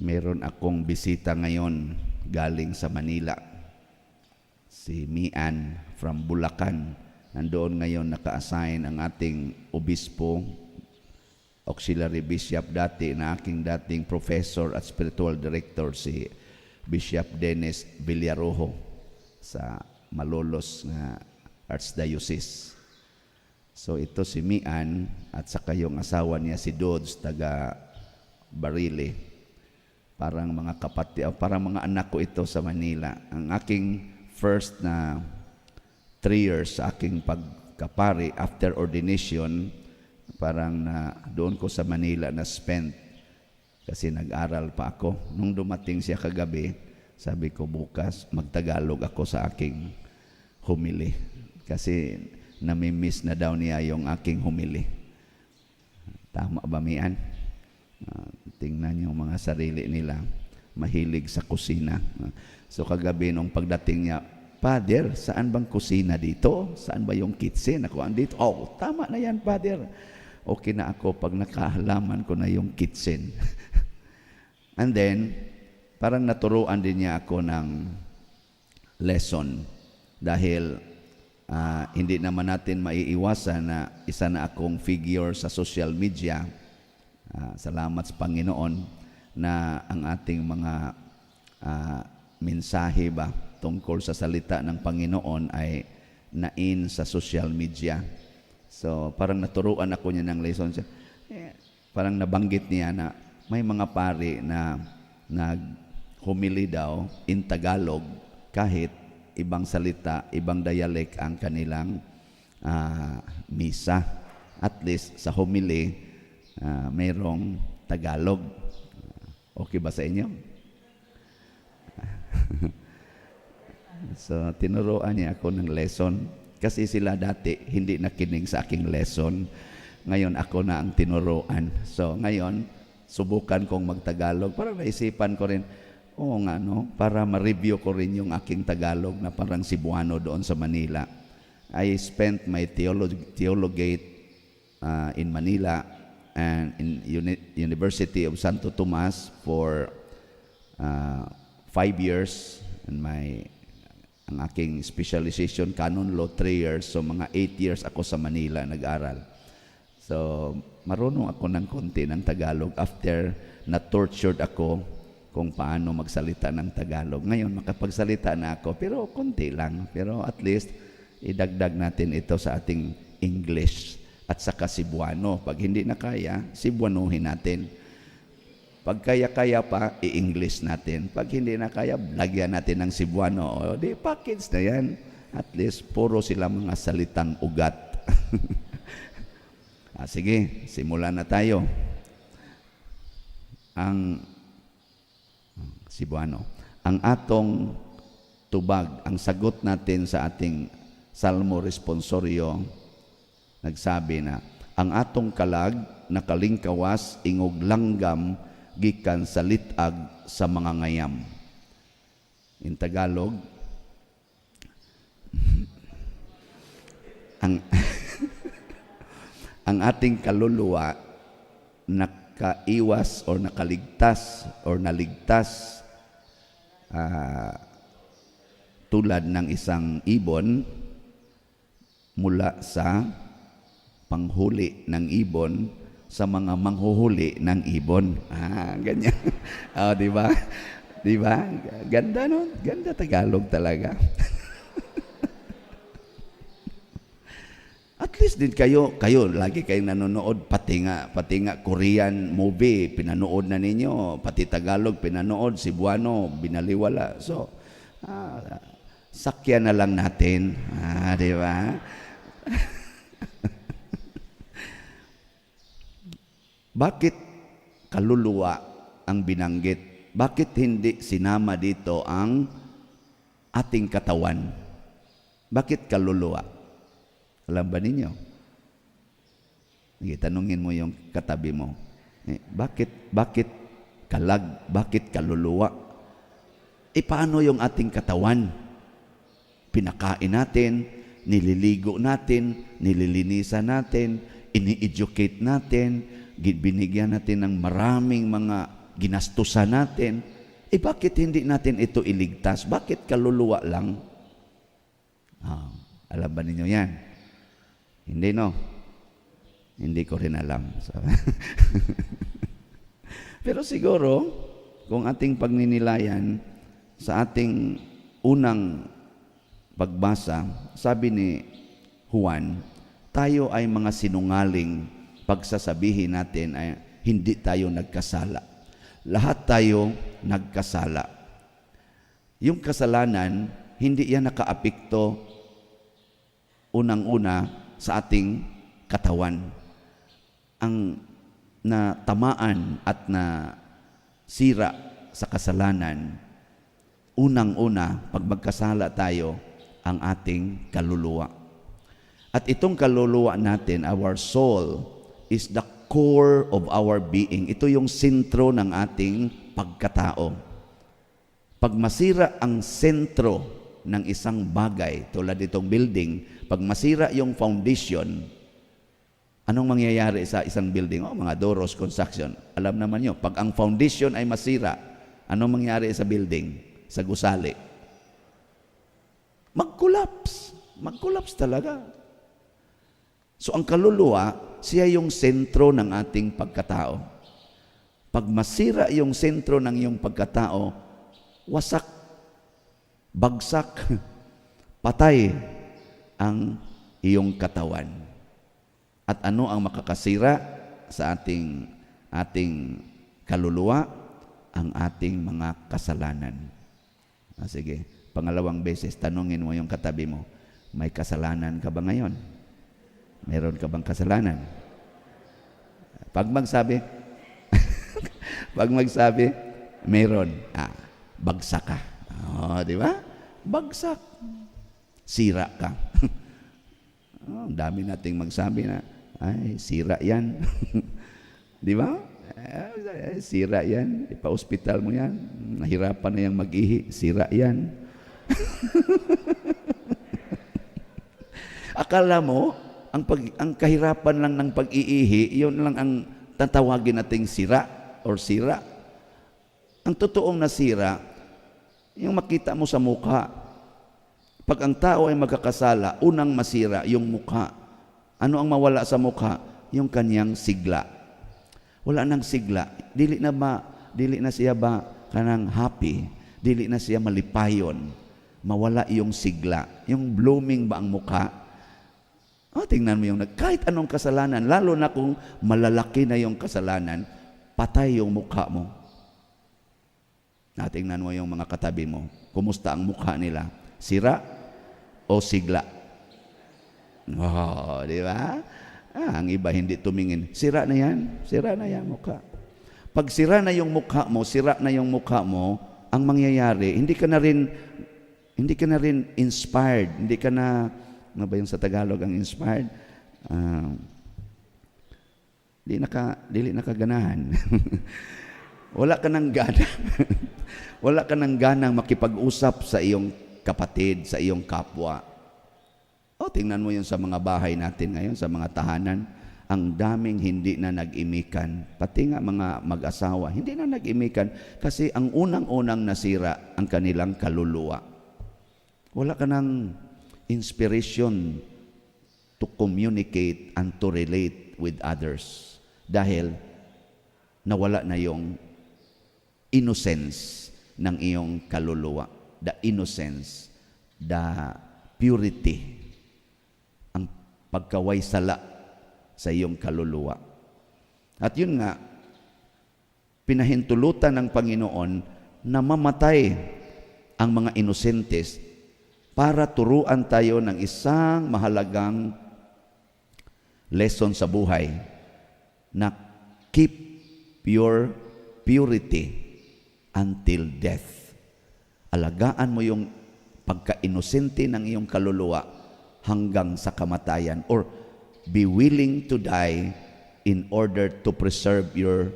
Meron akong bisita ngayon galing sa Manila. Si Mian from Bulacan. Nandoon ngayon naka-assign ang ating obispo, auxiliary bishop dati na aking dating professor at spiritual director, si Bishop Dennis Villarojo sa Malolos nga Archdiocese. So ito si Mian at saka yung asawa niya, si Dodds, taga Barili. Parang mga kapatid, parang mga anak ko ito sa Manila. Ang aking first na 3 years sa aking pagkapari after ordination, parang na doon ko sa Manila na spent kasi nag-aral pa ako. Nung dumating siya kagabi, sabi ko, "Bukas magtagalog ako sa aking homily." Kasi nami-miss na daw niya yung aking homily. Tama ba, Mian? Tingnan yung mga sarili nila. Mahilig sa kusina. So kagabi nung pagdating niya, "Father, saan bang kusina dito? Saan ba yung kitchen?" Ako, "Andito." "Oh, tama na yan, Father. Okay na ako pag nakahalaman ko na yung kitchen." And then, parang naturuan din niya ako ng lesson dahil hindi naman natin maiiwasan na isa na akong figure sa social media. Salamat sa Panginoon na ang ating mga mensahe ba tungkol sa salita ng Panginoon ay nain sa social media. So parang naturuan ako niya ng lesson. Eh, parang nabanggit niya na may mga pari na nag-homily daw in Tagalog kahit ibang salita, ibang dialect ang kanilang misa. At least sa homily, mayroong Tagalog. Okay ba sa inyo? So, tinuruan niya ako ng lesson. Kasi sila dati hindi nakinig sa aking lesson. Ngayon ako na ang tinuruan. So, ngayon, subukan kong magtagalog. Parang naisipan ko rin, oo nga no, para ma-review ko rin yung aking Tagalog na parang Cebuano doon sa Manila. I spent my theologate in Manila and in University of Santo Tomas for 5 years and my ang aking specialization, canon law, 3 years, so mga 8 years ako sa Manila nag-aral. So marunong ako ng konti ng Tagalog after na tortured ako kung paano magsalita ng Tagalog. Ngayon makapagsalita na ako, pero konti lang. Pero at least idagdag natin ito sa ating English at saka Cebuano. Pag hindi na kaya, Cebuanuhin natin. Pag kaya-kaya pa, i-English natin. Pag hindi na kaya, lagyan natin ng Cebuano. O, di package na yan. At least, puro sila mga salitang ugat. Sige, simulan na tayo. Ang Cebuano. Ang atong tubag, ang sagot natin sa ating Salmo responsorio, nagsabi na, ang atong kalag nakalingkawas ingog langgam gikan sa lit-ag sa mga ngayam. In Tagalog, ang ating kaluluwa nakaiwas or nakaligtas or naligtas tulad ng isang ibon mula sa panghuli ng ibon sa mga manghuhuli ng ibon. Ganyan. Oh, di ba? Di ba? Ganda, no? Ganda Tagalog talaga. At least din kayo, kayo lagi kayong nanonood, pati nga Korean movie, pinanood na ninyo, pati Tagalog pinanood, Cebuano, binaliwala. So, sakyan na lang natin. Di ba? Bakit kaluluwa ang binanggit? Bakit hindi sinama dito ang ating katawan? Bakit kaluluwa? Alam ba ninyo? Sige, tanungin mo yung katabi mo. Eh, bakit kalag? Bakit kaluluwa? Eh, paano yung ating katawan? Pinakain natin, nililigo natin, nililinisan natin, ini-educate natin, binigyan natin ng maraming mga ginastusan natin. Eh bakit hindi natin ito iligtas? Bakit kaluluwa lang? Ah, alam ba ninyo yan? Hindi, no? Hindi ko rin alam. So, pero siguro, kung ating pagninilayan sa ating unang pagbasa, sabi ni Juan, tayo ay mga sinungaling pagsasabihin natin ay hindi tayo nagkasala. Lahat tayo nagkasala. Yung kasalanan, hindi yan nakaapekto unang-una sa ating katawan. Ang natamaan at na sira sa kasalanan, unang-una, pag magkasala tayo, ang ating kaluluwa. At itong kaluluwa natin, our soul, is the core of our being. Ito yung sentro ng ating pagkatao. Pag masira ang sentro ng isang bagay, tulad itong building, pag masira yung foundation, anong mangyayari sa isang building? Oh, mga Doros Construction. Alam naman nyo, pag ang foundation ay masira, anong mangyayari sa building? Sa gusali? Mag-collapse. Mag-collapse talaga. So ang kaluluwa, siya yung sentro ng ating pagkatao. Pag masira yung sentro ng iyong pagkatao, wasak, bagsak, patay ang iyong katawan. At ano ang makakasira sa ating kaluluwa? Ang ating mga kasalanan. Ah, sige, pangalawang beses, tanungin mo yung katabi mo, "May kasalanan ka ba ngayon? Meron ka bang kasalanan?" Pag magsabi, "Meron," ah, bagsak ka. Oh, di ba? Bagsak. Sira ka. Oh, ang dami nating magsabi na, "Ay, sira yan." Di ba? "Ay, sira yan. Ipa-ospital mo yan. Nahirapan na yung mag-ihi. Sira yan." Akala mo, ang kahirapan lang ng pag-iihi, yun lang ang tatawagin nating sira or sira. Ang totoong nasira, yung makita mo sa mukha. Pag ang tao ay magkakasala, unang masira yung mukha. Ano ang mawala sa mukha? Yung kanyang sigla. Wala nang sigla. Dili na siya ba kanang happy? Dili na siya malipayon. Mawala yung sigla. Yung blooming ba ang mukha? Oh, tingnan mo yung kahit anong kasalanan, lalo na kung malalaki na yung kasalanan, patay yung mukha mo. Natingnan mo yung mga katabi mo. Kumusta ang mukha nila? Sira o sigla? Oh, di ba? Ah, ang iba hindi tumingin. Sira na yan. Sira na yan mukha. Pag sira na yung mukha mo, sira na yung mukha mo, ang mangyayari, hindi ka na rin inspired, hindi ka na, ano ba yung sa Tagalog ang inspired? Ah, dili na ka ganahan. Wala ka ng gana. Wala ka ng ganang makipag-usap sa iyong kapatid, sa iyong kapwa. O, tingnan mo yun sa mga bahay natin ngayon, sa mga tahanan, ang daming hindi na nag-imikan. Pati nga mga mag-asawa, hindi na nag-imikan kasi ang unang-unang nasira ang kanilang kaluluwa. Wala ka ng inspiration to communicate and to relate with others dahil nawala na yung innocence ng iyong kaluluwa. The innocence, the purity, ang pagkawaysala sa iyong kaluluwa. At yun nga, pinahintulutan ng Panginoon na mamatay ang mga inosentes para turuan tayo ng isang mahalagang lesson sa buhay na keep your purity until death. Alagaan mo yung pagka-inosente ng iyong kaluluwa hanggang sa kamatayan or be willing to die in order to preserve your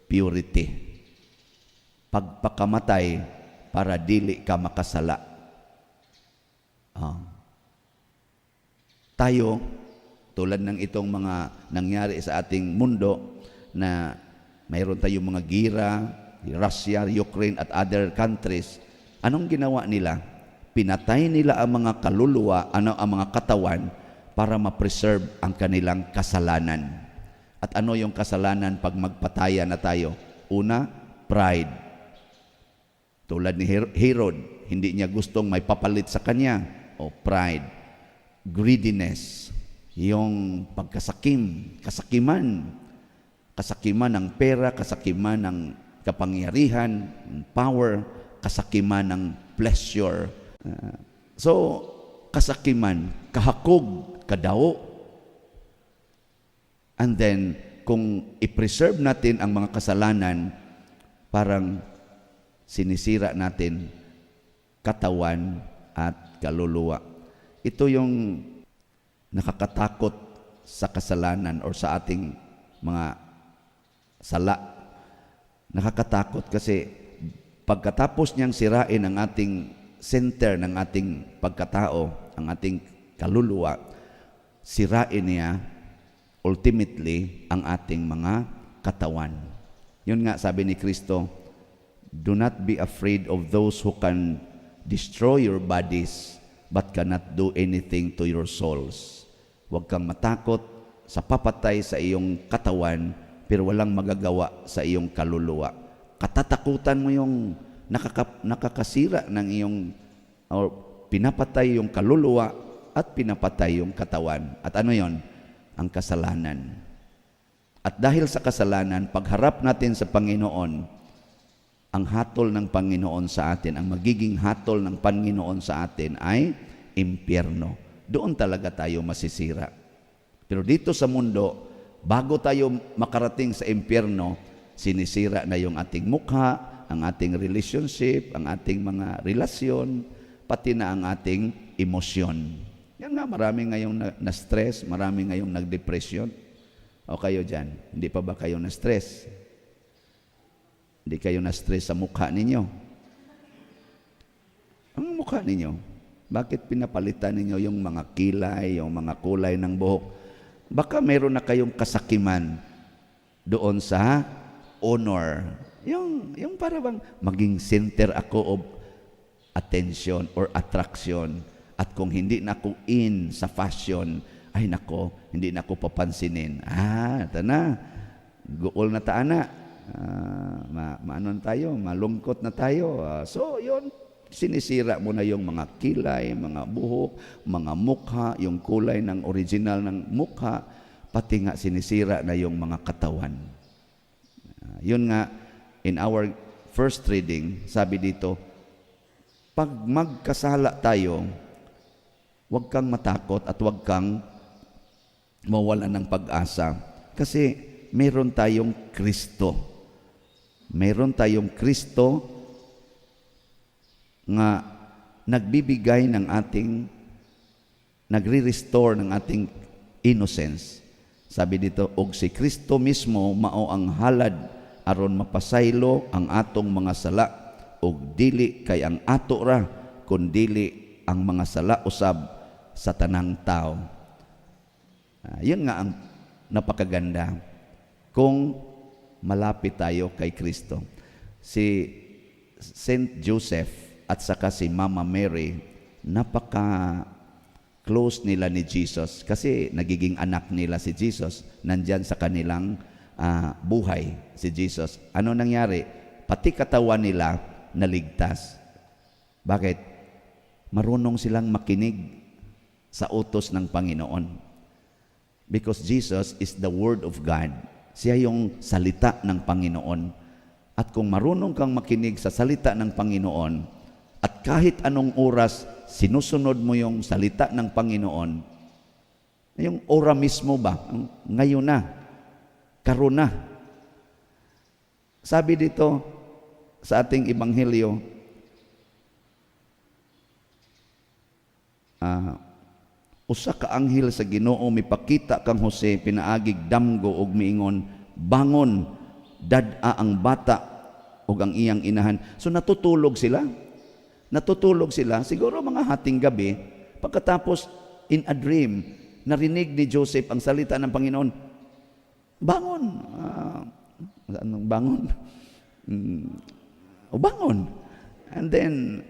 purity. Pagpakamatay para dili ka makasala. Ah. Tayo, tulad ng itong mga nangyari sa ating mundo na Mayroon tayong mga gira, Russia, Ukraine at other countries. Anong ginawa nila? Pinatay nila ang mga kaluluwa, ano, ang mga katawan para ma-preserve ang kanilang kasalanan. At ano yung kasalanan pag magpatayan na tayo? Una, pride. Tulad ni Herod, hindi niya gustong may papalit sa kanya. O pride. Greediness, yung pagkasakim, kasakiman. Kasakiman ng pera, kasakiman ng kapangyarihan, ng power, kasakiman ng pleasure. So, kasakiman, kahakog, kadao. And then, kung i-preserve natin ang mga kasalanan, parang sinisira natin katawan at kaluluwa. Ito yung nakakatakot sa kasalanan or sa ating mga sala. Nakakatakot kasi pagkatapos niyang sirain ang ating center ng ating pagkatao, ang ating kaluluwa, sirain niya ultimately ang ating mga katawan. Yun nga sabi ni Kristo, "Do not be afraid of those who can destroy your bodies but cannot do anything to your souls." Huwag kang matakot sa papatay sa iyong katawan pero walang magagawa sa iyong kaluluwa. Katatakutan mo yung nakakasira ng iyong or pinapatay yung kaluluwa at pinapatay yung katawan. At ano yon? Ang kasalanan. At dahil sa kasalanan, pagharap natin sa Panginoon, ang hatol ng Panginoon sa atin, ang magiging hatol ng Panginoon sa atin ay impyerno. Doon talaga tayo masisira. Pero dito sa mundo, bago tayo makarating sa impyerno, sinisira na yung ating mukha, ang ating relationship, ang ating mga relasyon, pati na ang ating emosyon. Yan nga, marami ngayong na-stress, marami ngayong nag-depression. O kayo dyan, hindi pa ba kayo na-stress? Hindi kayo na-stress sa mukha ninyo? Ang mukha ninyo, bakit pinapalitan ninyo yung mga kilay, yung mga kulay ng buhok? Baka meron na kayong kasakiman doon sa honor. Yung para bang maging center ako of attention or attraction. At kung hindi na ako in sa fashion, ay nako, hindi na ako papansinin. Ah, ito na. Guol na taan na. Maano na tayo, malungkot na tayo. So, yun, sinisira mo na yung mga kilay, mga buhok, mga mukha, yung kulay ng original ng mukha, pati nga sinisira na yung mga katawan. Yun nga, in our first reading, sabi dito, pag magkasala tayo, huwag kang matakot at huwag kang mawala ng pag-asa. Kasi meron tayong Kristo. Meron tayong Kristo nga nagbibigay ng ating, nagre-restore ng ating innocence. Sabi dito, og si Kristo mismo mao ang halad aron mapasaylo ang atong mga sala og dili kay ang ato ra kundili ang mga sala usab sa tanang tao. Yun nga ang napakaganda kung malapit tayo kay Kristo. Si Saint Joseph at saka si Mama Mary, napaka close nila ni Jesus kasi nagiging anak nila si Jesus, nandyan sa kanilang buhay si Jesus. Ano nangyari? Pati katawan nila naligtas. Bakit? Marunong silang makinig sa utos ng Panginoon. Because Jesus is the Word of God. Siya yung salita ng Panginoon. At kung marunong kang makinig sa salita ng Panginoon, at kahit anong oras sinusunod mo yung salita ng Panginoon, yung ora mismo ba? Ngayon na. Karon na. Sabi dito sa ating ebanghelyo, usa ka anghel sa Ginoo mipakita kang Jose pinaagig damgo og miingon, "Bangon, dad-a ang bata ug ang iyang inahan." So natutulog sila. Natutulog sila siguro mga hating gabi. Pagkatapos, in a dream, narinig ni Joseph ang salita ng Panginoon, "Bangon, Anong bangon? O bangon. And then,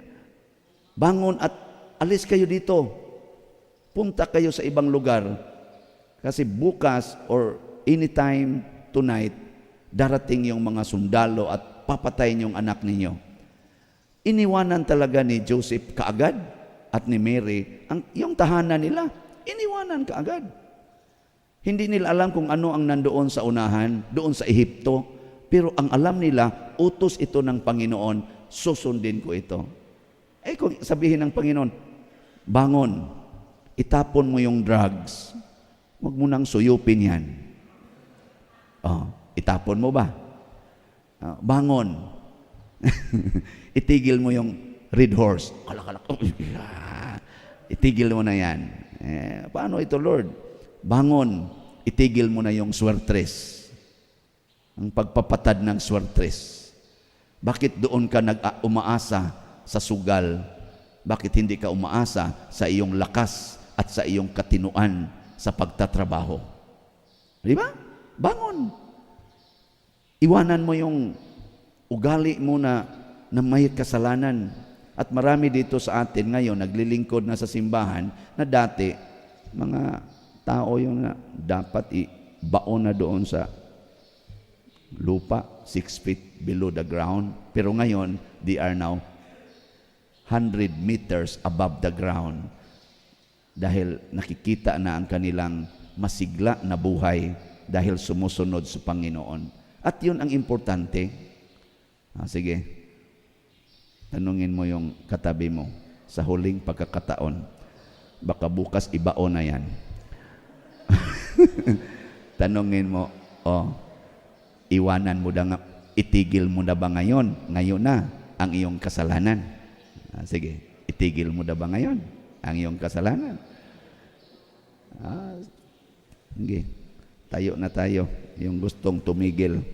bangon at alis kayo dito. Punta kayo sa ibang lugar. Kasi bukas or anytime tonight, darating yung mga sundalo at papatayin yung anak ninyo. Iniwanan talaga ni Joseph kaagad at ni Mary yung tahanan nila. Iniwanan kaagad. Hindi nila alam kung ano ang nandoon sa unahan, doon sa Ehipto. Pero ang alam nila, utos ito ng Panginoon, susundin ko ito. Eh kung sabihin ng Panginoon, "Bangon, itapon mo yung drugs, huwag mo nang suyupin yan." Oh, itapon mo ba? Ah, bangon, itigil mo yung Red Horse. Kalak-kalak. Itigil mo na yan. Eh, paano ito, Lord? Bangon, itigil mo na yung swertres. Ang pagpapatad ng swertres. Bakit doon ka nag umaasa sa sugal? Bakit hindi ka umaasa sa iyong lakas at sa iyong katinuan sa pagtatrabaho? Di ba? Bangon. Iwanan mo yung ugali mo na may kasalanan. At marami dito sa atin ngayon, naglilingkod na sa simbahan, na dati, mga tao yung na dapat ibaon na doon sa lupa, 6 feet below the ground. Pero ngayon, they are now 100 meters above the ground. Dahil nakikita na ang kanilang masigla na buhay dahil sumusunod sa Panginoon. At yun ang importante. Ah, sige, tanungin mo yung katabi mo sa huling pagkakataon. Baka bukas ibaon na yan. Tanungin mo, "Oh, iwanan mo na nga, itigil mo na ba ngayon? Ngayon na ang iyong kasalanan." Ah, sige, itigil mo na ba ngayon ang iyong kasalanan? Ah, sige, tayo na tayo. Yung gustong tumigil.